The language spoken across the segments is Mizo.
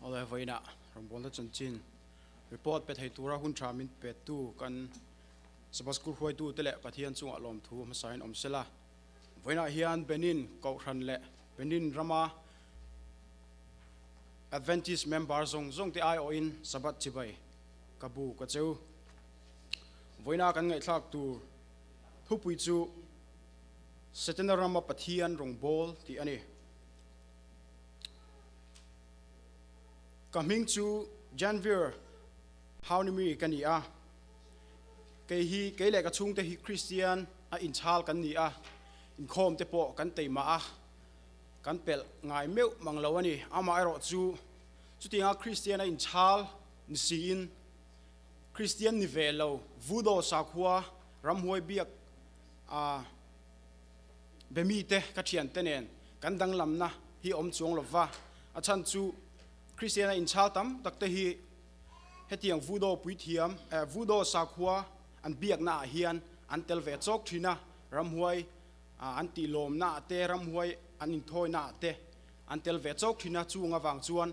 Awle vawiinah rawngbawlna chanchin report pe thei tura hun tha min pettu kan Sabbath School hruaitute leh Pathian chungah lawmthu hmasain awm sela. Vawiinah hian Benin Kohhran leh Benin rama Adventist member zawng zawngte aiawhin Sabbath chibai ka bu ka cheu. Vawiina kan ngaihthlak tur thupui chu Setana rama Pathian rawngbâwl tih a ni. Ka hming chu Janvir Haunimi ka ni a. Kei hi kei leh ka chhungte hi Kristian a inchhal kan ni a, inkhawm te pawh kan teimah a, kan pelh ngai meuh mang lo a ni. Amaherawh chu chutianga Kristian a inchhal ni siin Kristian ni ve lo Vudo sakhua ramhuai biak a be mite ka thiante nen kan danglamna hi awm chuang lo va, a chhan chu Kristian a inchhal tam tak te hi hetiang Vudo puithiam eh Vudo sakhua an biakna ah hian an tel ve chawk thin a, ramhuai an tih lawmna ah te ramhuai an inthawina ah te an tel ve chawk thin a, chung avang chuan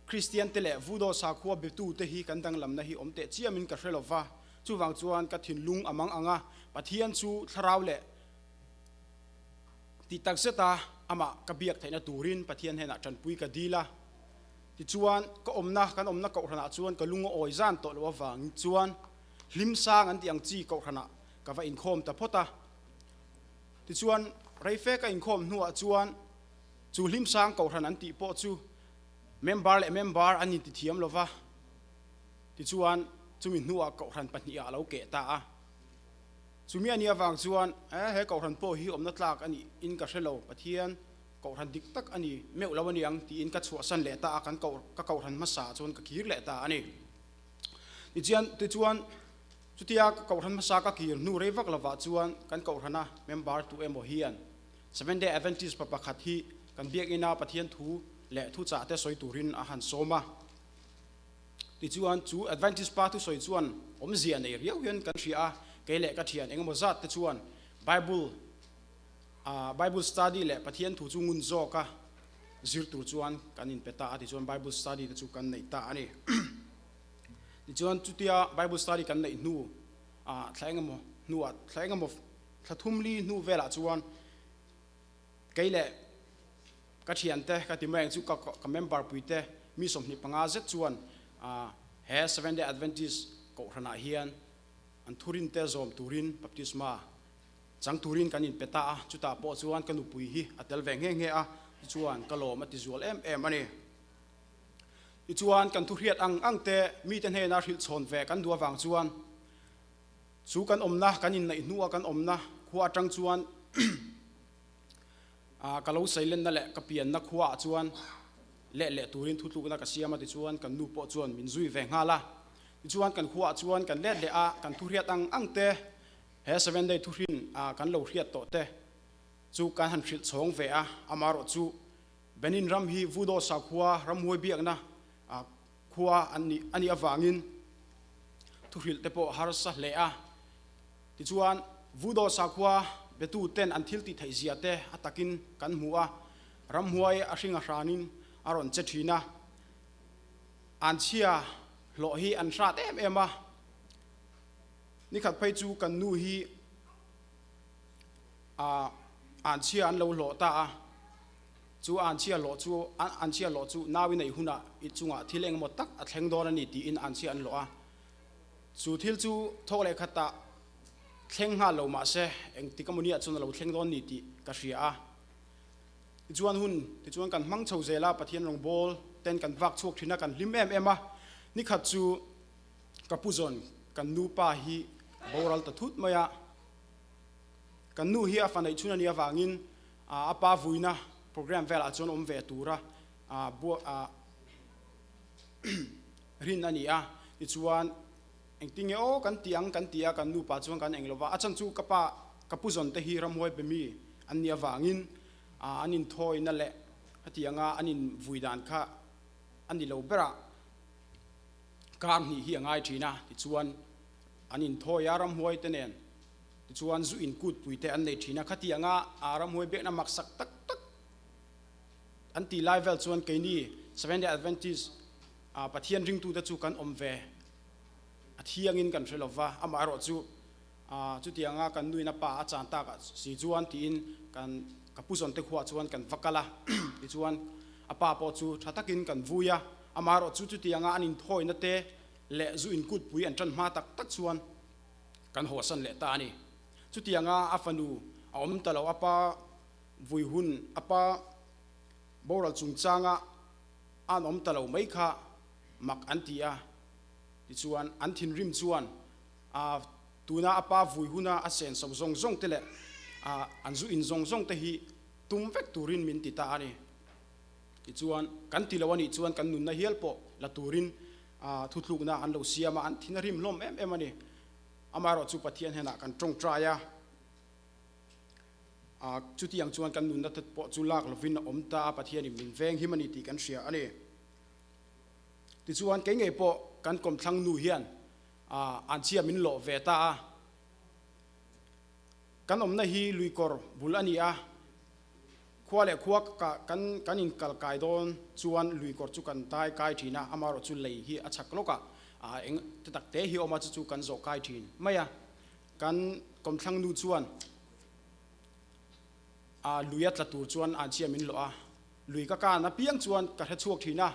Kristian te leh Vudo sakhua betu te hi kan danglamna hi awm teh chiamin ka hre lo va, chuvang chuan ka thinlung a mang ang a, Pathian chu thlarau leh tih tak zeta amah ka biak theihna turin Pathian hnenah tanpui ka dil a. Tichuan, ka awmna, kan awmna kohhranah chuan ka lung a awi zan tawh loh avangin chuan hlim sang an tih ang chi kohhranah ka va inkhawm ta phawt a. Tichuan, reife ka inkhawm hnuah chuan chu hlim sang kohhran an tih pawh chu Member leh member an inti thiam lo va, tichuan chumi hnuah kohhran pahnihah a lo keh ta a. Chumi a nih avang chuan eh he kohhran pawh hi awmna tlak a nih in ka hre lo, Pathian kohhran dik tak a ni meuh lo a ni ang tiin ka chhuahsan leh ta a, kan koh ka kohhran hmasa chuan ka kir leh ta a ni. Tichuan tichuan chutia ka kohhran hmasa ka kir hnu rei vak lovah chuan kan kohhrana member tu emaw hian Seventh Day Adventist pa pakhat hi kan biakina Pathian thu leh thuchah te sawi turin a han sawm a. Tichuan, chu Adventist pa thusawi chuan awmzia nei riau hian kan hria a, kei leh ka thian engemaw zat te chuan Bible Bible study leh Pathian thu chu ngun zawka zir tur chuan kan inpe ta a, tichuan Bible study te chu kan neih ta a ni. Tichuan, chutia Bible study kan neih hnu thla engemaw hnuah thla engemaw Thla thum li hnu velah chuan kei leh ka thiante ka ti mai ang chu ka ka member puite mi 25 zet chuan he Seventh Day Adventist kohhranah hian an thurinte zawm turin baptisma chang turin kan inpe ta a, chutah pawh chuan ka nupui hi a tel ve nghe nghe a, tichuan ka lawm a ti zual em em a ni. Tichuan kan thuhriat ang ang te mite hnena hrilh chhawn ve kan duh avang chuan Chu kan awmna, kan inneih hnua kan awmna khua atang chuan ka lo seilenna leh ka pianna khuaah chuan leh leh turin thutlukna ka siam a, tichuan kan nu pawh chuan min zui ve nghal a. Tichuan kan khuaah chuan kan let leh a, kan thuhriat ang ang te, he Seven Day thuhrin kan lo hriat tawh te chu kan han hrilh chhawng ve a, amaherawh chu Benin ram hi Vudo sakhua ramhuai biakna khua an nih a nih avangin thuhrilh te pawh harsa hle a. Tichuan, Vudo sakhua betu ten an thil tih theih zia te a takin kan hmu a, ramhuai a hring a hranin a rawn che thin a, an chhia hlawh hi an hrat em em a. Nikhat phei chu kan nu hi an chhia an lo hlawh ta a. Chu anchhia hlawh chu anchhia hlawh chu nau i neih hunah i chungah thil engemaw tak a thleng dawn a ni tiin anchhia an hlawh a. Chu thil chu thawk leh khatah thleng nghal lo mah se engtik emaw niah chuan a lo thleng dawn ni tih ka hria a. Tichuan hun tichuan kan hmang chho zel a, Pathian rawngbâwl ten kan vak chhuak thin a, kan hlim em em a. Nikhat chu ka pu zawn kan nupa hi boral ta thut mai a. Kan nu hi a fa neih chhun a nih avangin a pa vuina program velah chuan awm ve tura rin a ni a, tichuan engtinge aw kan ti ang kan ti a, kan nupa chuan kan eng lova, a chhan chu ka pa ka pu zawn te hi ramhuai be mi an nih avangin an inthawina leh hetianga an invui dan kha a ni lo berah kar hnih hi a ngai thin a, tichuan an inthawi a ramhuai te nen. Tichuan zu in kut pui te an nei thin a, khatianga a ramhuai biakna maksak tak tak an tih lai vel chuan keini Seventh-day Adventist Pathian ringtute chu kan awm ve a thiangin kan hre lova, amaherawhchu chutianga kan nuin a pa a chan takah si chuan tiin kan ka pu zawnte khuaah chuan kan va kal a, tichuan a pa pawh chu tha takin kan vui a, amaherawhchu chutianga an inthawina te leh zu inkutpui an tan hma tak tak chuan kan hawsan leh ta a ni. Chutianga a fanu a awm ta lo, a pa vui hun, a pa boral chungchanga an awm ta lo mai kha mak an ti a, tichuan an thinrim chuan a tuna a pa vui huna a senso zawng zawng te leh an zu in zawng zawng te hi tum vek turin min ti ta a ni. Tichuan kan ti lo a nih chuan kan nunna hial pawh la turin thutlukna an lo siam a, an thin a rim hlawm em em a ni. Amaherawhchu Pathian hnenah kan tawngtai a. A, chutiang chuan kan nunna te pawh chu lak lovin a awm ta a, Pathianin min veng him a ni tih kan hria a ni. Tichuan, kei ngei pawh kan kawmthlang nu hian a, anchhia min lawh ve ta a. Kan awmna hi luikawr bul a ni a, khua leh khua ka, kan, kan inkal kai dawn chuan luikawr chu kan tai kai thin a, amaherawhchu lei hi a chhak lawkah a, eng te tak te hi a awm a, chu chu kan zawh kai thin mai a. Kan kawmthlang nu chuan a lui a tla tur chuan anchhia min lawh a, lui ka kan apiang chuan ka hre chhuak thin a,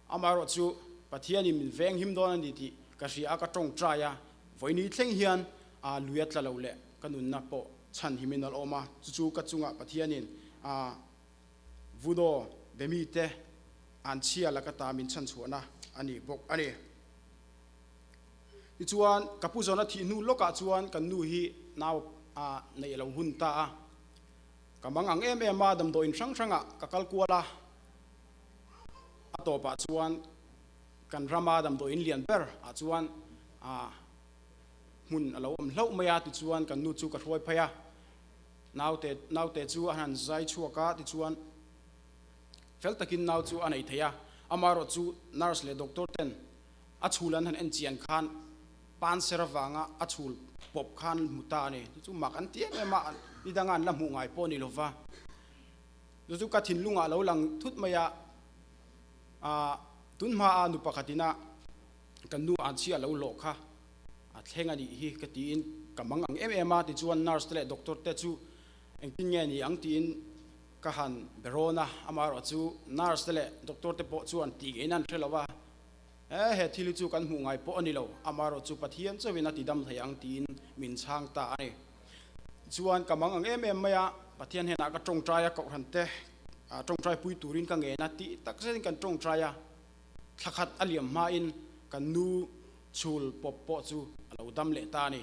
amaherawh chu Pathianin min veng him dawn a ni tih ka hria a, ka tawngtai a, vawiini thleng hian a lui a tla lo leh ka nunna pawh chhan himin a la awm a, chu chu ka chungah Pathianin a vudaw be mite anchhia laka ta min chhan chhuahna a ni bawk a ni. Tichuan, ka pu zawna thih hnu lawkah chuan kan nu hi nau a neih a lo hun ta a. Ka mang ang em em a, damdawiin hrang hrangah ka kal kual a. A tawpah chuan kan rama damdawiin lian ber ah chuan hmun a lo awm hlauh mai a, tichuan kan nu chu ka hruai phei a. Naute naute chu a han zai chhuak a, tichuan fel takin nau chu a nei thei a. Amaherawhchu nurse leh doctor ten A chhul an han en chian khan panser avanga a chhul pawp khan hmu ta a ni. Chu chu mak an ti em em a, ni danga an la hmuh ngai pawh a ni lo va. Chu chu ka thinlungah a lo lang thut mai a, aah tun hmaa nu pakhatin a kan nu an chhia a lo hlawh kha a thleng a nih hi ka tiin ka mang ang em em a. Tichuan nurse te leh doctor te chu engtin nge ni ang tiin ka han be rawn a, amaherawhchu nurse te leh doctor te pawh chuan tih ngeiin an hre lo va. He he thil hi chu kan hmuh ngai pawh a ni lo, amaherawhchu Pathian chauhin a tidam thei ang tiin min chhang ta a ni. Tichuan ka mang ang em em mai a, Pathian hnenah ka tawngtai a, Kohhran te tawngtai pui turin ka ngen a tih tak zetin kan tawngtai a, thla khat a liam hmain kan nu chhul pawp pawh chu a lo dam leh ta a ni.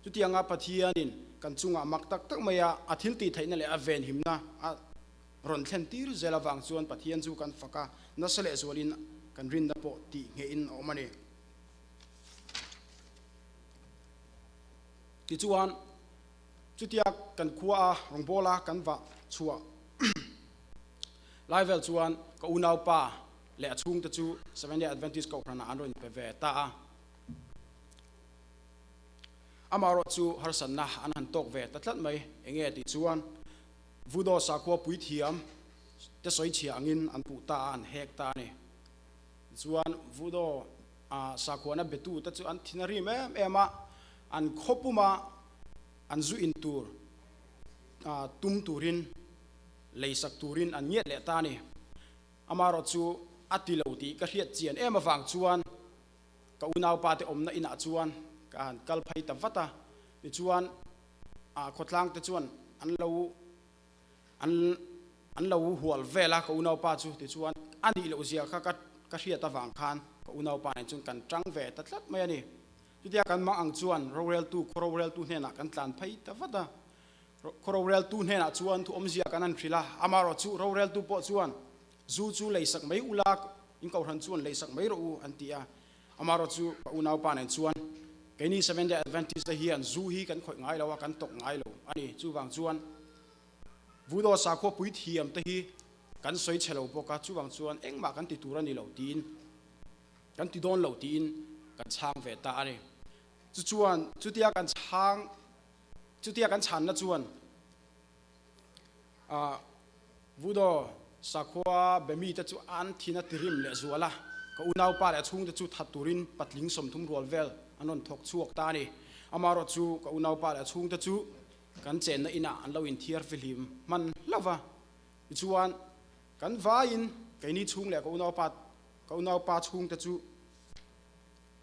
Chutianga Pathianin kan chungah mak tak tak mai a, a thil tih theihna leh a venhimna a rawn thlen tir zel avang chuan Pathian chu kan fak a, nasa leh zualin kan rinna pawh tih nghehin a awm a ni. Tichuan, chutia kan khua a rawngbawla kan vah chhuah lai vel chuan ka unaupa leh a chhungte chu Seventh-day Adventist Kohhranah an rawn inpe ve ta a. Amaherawhchu harsatna an han tawk ve ta tlat mai, enge tih chuan Vudo sakhua puithiam te sawi chhia angin an puh ta a, an hek ta a ni. Tichuan Vudo sakhuana betu te chu an thin a rim em em a, an khaw puma an zu in tur tum turin leisak turin an ngiat leh ta a ni. Amaherawhchu a ti lo tih ka hriat chian em avang chuan ka unaupa te awmna inah chuan ka han kal phei ta vat a. Tichuan a khawtlang te chuan an lo an an lo hual vel a ka unaupa chu tichuan a nih loh zia kha ka ka hriat avang khan ka unaupa nen chuan kan tang ve ta tlat mai a ni. Chutia kan mang ang chuan roreltu khaw roreltu hnenah kan tlan phei ta vat a. Khaw roreltu hnenah chuan thu awmzia kan han hrilh a, amaherawhchu roreltu pawh chuan zu chu leisak mai ula in kohhran chuan leisak mai rawh u an ti a. Amaherawhchu ka unaupa nen chuan keini Seventh Day Adventist te hian zu hi kan khawih ngai lo a, kan tawk ngai lo a ni. Chuvang chuan Vudo sakhua puithiam te hi kan sawi chhe lo bawk a, chuvang chuan engmah kan ti tur a ni lo tiin, kan ti dawn lo tiin kan chhang ve ta a ni. Chu chuan chutia kan chhang, chutia kan chhanna chuan Vudo. Sakhua be mite chu an thin a tirim leh zual a, ka unaupa leh a chhungte chu that turin patling 30 rual vel an rawn thawk chhuak ta a ni. Amaherawh chu ka unaupa leh a chhungte chu kan chenna inah an lo inthiar fihlim hman hlauh va. Tichuan, kan vaiin keini chhung leh ka unaupa ka unaupa chhungte chu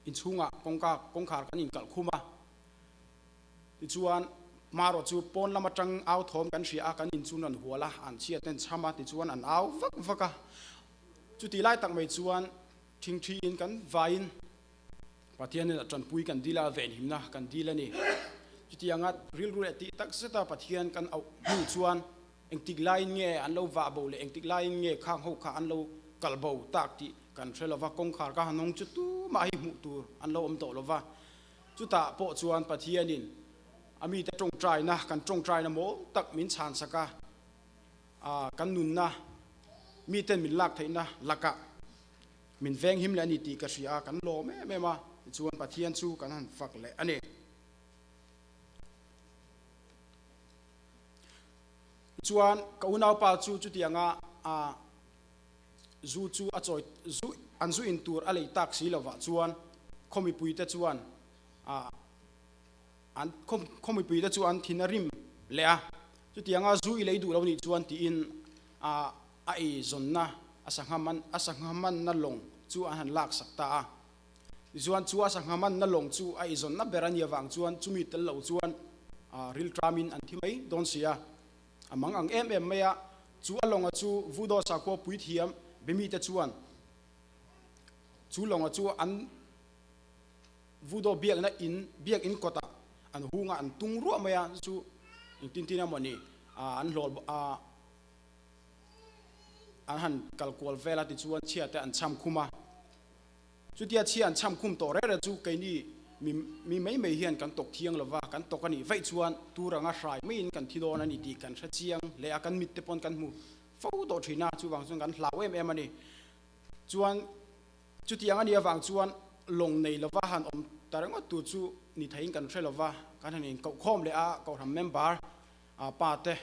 inchhungah kawngka kawngkhar kan inkalh khum a. Tichuan, hmarawh chu pawn lam atang au thawm kan hria a, kan in chu rawn hual a, an chhiat en chham a, tichuan an au vak vak a. Chuti lai tak mai chuan thingthiin kan vaiin Pathianin a tanpui kan dil a, venhimna kan dil a ni. Chutianga rilru leh tih tak zeta Pathian kan auh hnu chuan engtik laiin nge an lo vah bo leh engtik laiin nge khang ho kha an lo kal bo tak tih kan hre lova, kawngkhar ka han hawng chu tumah hi hmuh tur an lo awm tawh lova. Chutah pawh chuan Pathianin a mite tawngtaina, kan tawngtaina mawl tak min chhansak a, kan nunna, miten min lak theihna lakah min venghim leh a ni tih ka hria a, kan lawm em em a, tichuan Pathian chu kan han fak leh a ni. Tichuan ka unaupa chu chutianga Zu chu a chawi, zu, an zu in tur a lei tak si lovah chuan khaw mipuite chuan ah an khaw, khaw mipuite chu an thin a rim leh a. Chutianga zu i lei duh lo nih chuan tiin ah a ei zawnna a sangha man, a sangha manna lawng chu an han lak sak ta a. Tichuan chu a sangha manna lawng chu a ei zawnna ber a nih avang chuan chumi tel lo chuan ah rilṭamin an thi mai dawn si a. A mang ang em em mai a, chu a lawnga chu Vudo sakhua puithiam bemite chuan chu lawnga chu an Vudo biakna in, biak in kawtah an hung a, an tung ruah mai a, chu engtin tin emaw ni an hlawl a, an han kal kual vel a tichuan chhiate an cham khum a. Chutia chhia an chham khum tawh reng reng chu keini mi mi mai mai hian kan tawk thiang lova, kan tawk a nih vaih chuan tur anga hrai maiin kan thi dawn a ni tih kan hre chiang leh a, kan mit te pawn kan hmu fo tawh thin a, chuvang chuan kan hlau em em a ni. Chuan chutiang a nih avang chuan lawng nei lova han awm ta ringawt tur chu ni theiin kan hre lova, kan han inkohkhawm leh a, Kohhran member pa te,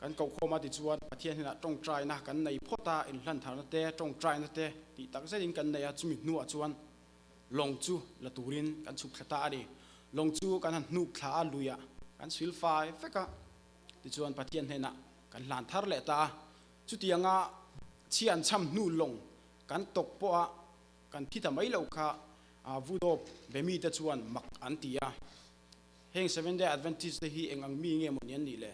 Kan kohkhawm a tichuan Pathian hnenah tawngtaina kan nei phawt a, inhlantharna te, tawngtaina te tih tak zetin kan nei a, chumi hnuah chuan lawng chu la turin kan chhuk thla ta a ni. Lawng chu kan han hnuk thla a, luiah kan sil fai vek a, tichuan Pathian hnenah kan hlan thar leh ta a. Chutianga chhia an chham hnu lawng kan tawk pawh a, kan thi ta mai lo kha Vudawp be mite chuan mak an ti a. Heng Seventh Day Adventist te hi eng ang mi nge maw ni an nih le?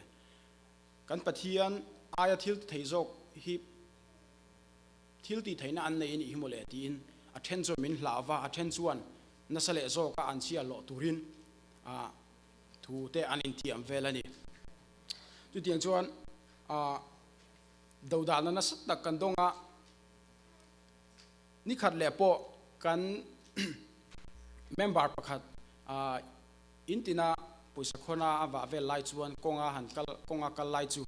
Kan Pathian aia thil ti thei zawk hi thil tih theihna an nei a nih hi maw le tiin a then chuan min hlah va, a then chuan nasa leh zawka an chhiar loh turin thu te an intiam vel a ni. Chutiang chuan dodalna nasa tak kan dawng a, Nikhat leh pawh kan member pakhat in tina pawisa khawna a vah vel lai chuan kawnga han kal kawnga kal lai chu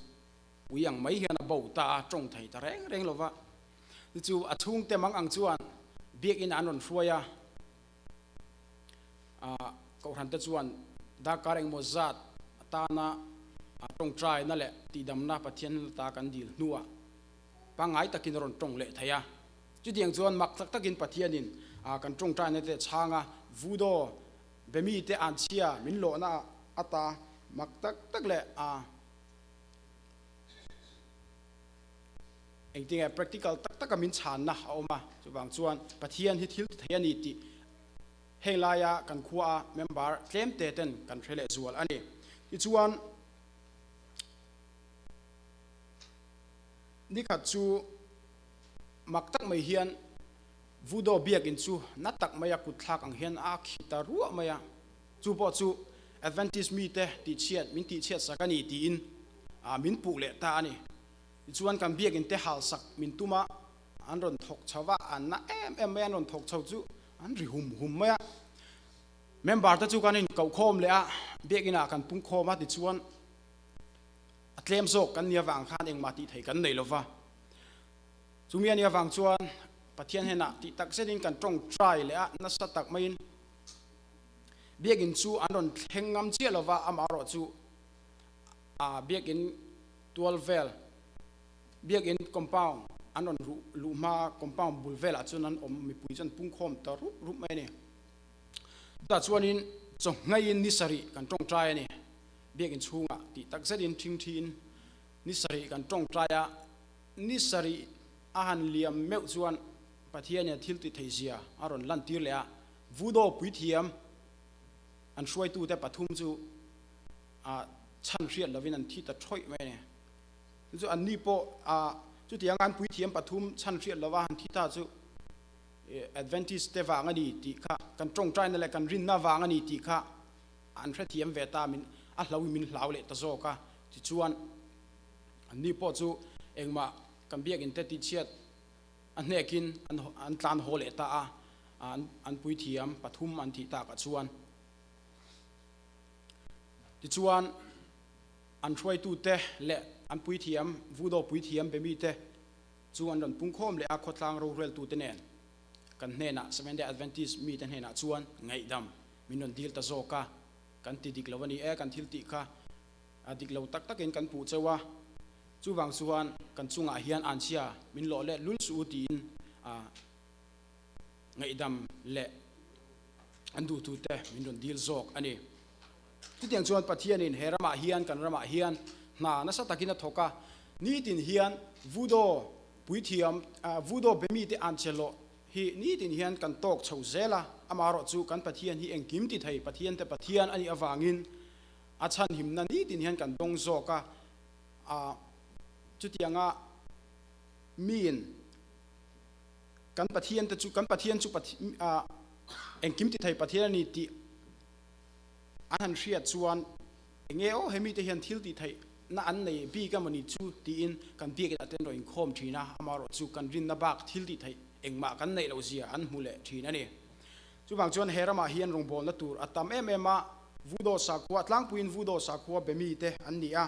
ui ang mai hian a bo ta a, tawng thei ta reng reng lova. Chu chu a chhungte mang ang chuan biakinn ah an rawn hruai a, Kohhran te chuan darkar engmaw zat atana tawngtaina leh tihdamna Pathian ata kan dil hnuah pangngai takin a rawn tawng leh thei a. Chutiang chuan mak tak takin Pathianin kan tawngtaina te chhanga vudo be mite an chhia min lawhna ata mak tak tak leh engtinge practical tak taka min chhanna a awm a. Chuvang chuan Pathian hi thil ti thei a ni tih heng laia kan khua a member tlem te ten kan hre leh zual a ni. Tichuan nikhat chu Mak tak mai hian Vudo biakinn chu na tak maia kut thlak ang hian a khi ta ruah mai a, chu pawh chu Adventist mite tihchhiat min tihchhiat sak a ni tiin min puh leh ta a ni. Tichuan kan biakinn te hal sak min tum a, an rawn thawk chho va, an na em em mai a, an rawn thawk chho chu an ri hum hum mai a. Member te chu kan inkohkhawm leh a, biakinn ah kan pungkhawm a, tichuan a tlem zawk kan nih avang khan engmah tih theih kan nei lo va. Chumi a nih avang chuan Pathian hnenah tih tak zetin kan tawngtai leh a, nasa tak maiin biakinn chu an rawn thleng ngam chiah lova, amaherawh chu a biakinn tual vel Biakinn compound an rawn ruh luh hma compound bul velah chuan an awm mipui chuan pungkhawm ta rup rup mai a ni. Chutah chuanin chawhngaiin ni sarih kan tawngtai a ni. Biakinn chhungah tih tak zetin thingthiin ni sarih kan tawngtai a, ni sarih a han liam meuh chuan Pathianin a thil ti thei zia a rawn lantir leh a, Vudo puithiam an hruaitute pathum chu a chhan hriat lovin an thi ta thawih mai a ni. Chu chu anni pawh a chutiang an puithiam pathum chhan hriat lova han thi ta chu Adventist te vang a ni tih kha kan tawngtaina leh kan rinna vang a ni tih kha an hrethiam ve ta min a hlo in min hlau leh ta zawk a. Tichuan anni pawh chu engmah kan biakinn te tihchhiat a hnekin an tlan haw leh ta a, an puithiam pathum an thih takah chuan. Tichuan, an hruaitute leh an puithiam, Vudo puithiam bemite chu an rawn pungkhawm leh a, khawtlang roreltute nen kan hnenah, Seventh-day Adventist mite hnenah chuan ngaihdam min rawn dil ta zawk a, kan ti dik lo a ni e, kan thil tih kha a dik lo tak takin kan puh cheu a, chuvang chuan kan chungah hian anchhia min lawh let lul suh u tiin ngaihdam leh an duhtute min rawn dil zawk a ni. Chutiang chuan Pathianin he ramah hian kan ramah hian hna nasa takin a thawk a, nitin hian Vudo puithiam, Vudo bemite an che lawh hi nitin hian kan tawk chho zel a, amaherawhchu kan Pathian hi engkim ti thei Pathiante Pathian a nih avangin a chhanhimna nitin hian kan dawng zawk a, a chutianga miin kan Pathiante chu kan Pathian chu engkim ti thei Pathian a ni tih an han hriat chuan enge aw hemi te hian thil tih theih na an nei bik emaw ni chu tiin kan biak inah te an rawn inkhawm thin a, amaherawhchu kan rinna bak thil tih theih engmah kan neih loh zia an hmu leh thin a ni. Chuvang chuan he ramah hian rawngbawlna tur a tam em em a, Vudo sakhua tlangpuiin Vudo sakhua be mite an ni a,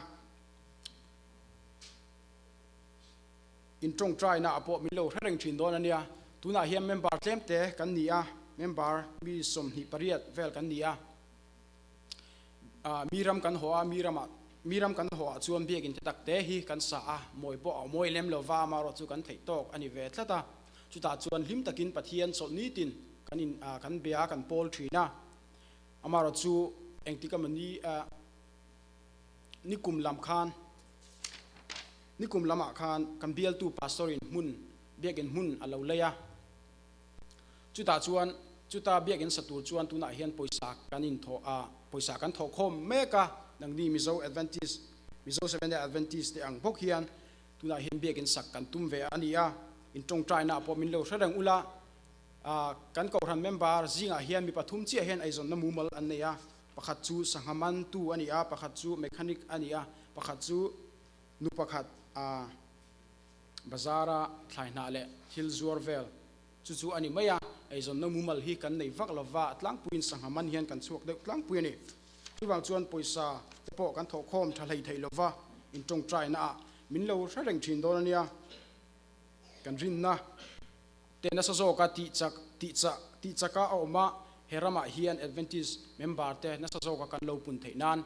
In tawngtaina ah pawh min lo hre reng thin dawn a nia. Tunah hian member tlem te kan ni a, member mi 28 vel kan ni a. Mi ram kan haw a, mi ramah mi ram kan haw ah chuan biakinn te tak te hi kan sa a, mawi pawh a mawi lem lo va, amaherawh chu kan theih tawk a ni ve tlat a. Chutah chuan hlim takin Pathian chawlh nitin kan in kan bia kan pawl thin a. Amaherawh chu engtik emaw ni Nikum lam khan Nikum lamah khan kan bialtu pastor in hmun biakinn hmun a lo lei a, chutah chuan chuta biakinn sa tur chuan tunah hian pawisa kan inthawh a, pawisa kan thawh khawm mek a, nangni Mizo Adventist, Mizo Seventh Day Adventist te ang bawk hian tunah hian biakinn sak kan tum ve a ni a, in tawngtaina ah pawh min lo hre reng ula, kan kohhran member zingah hian mi pathum chiah hian eizawnna mumal an nei a. Pakhat chu sangha mantu a ni a, pakhat chu mechanic a ni a, pakhat chu nu pakhat a bazar-a thlai hnah leh thil zuar vel chu chu a ni mai a. Eizawnna mumal hi kan nei vak lova, a tlangpuiin sangha man hian kan chhuak deuh tlangpui a ni. Chuvang chuan pawisa te pawh kan thawhkhawm tha hlei theih lova, intawngtaina ah min lo hre reng thin dawn a nia. Kan rinna te nasa zawka tih chak tih chah tih chaka a awm a, he ramah hian Adventist member te nasa zawka kan lo pun theih nan.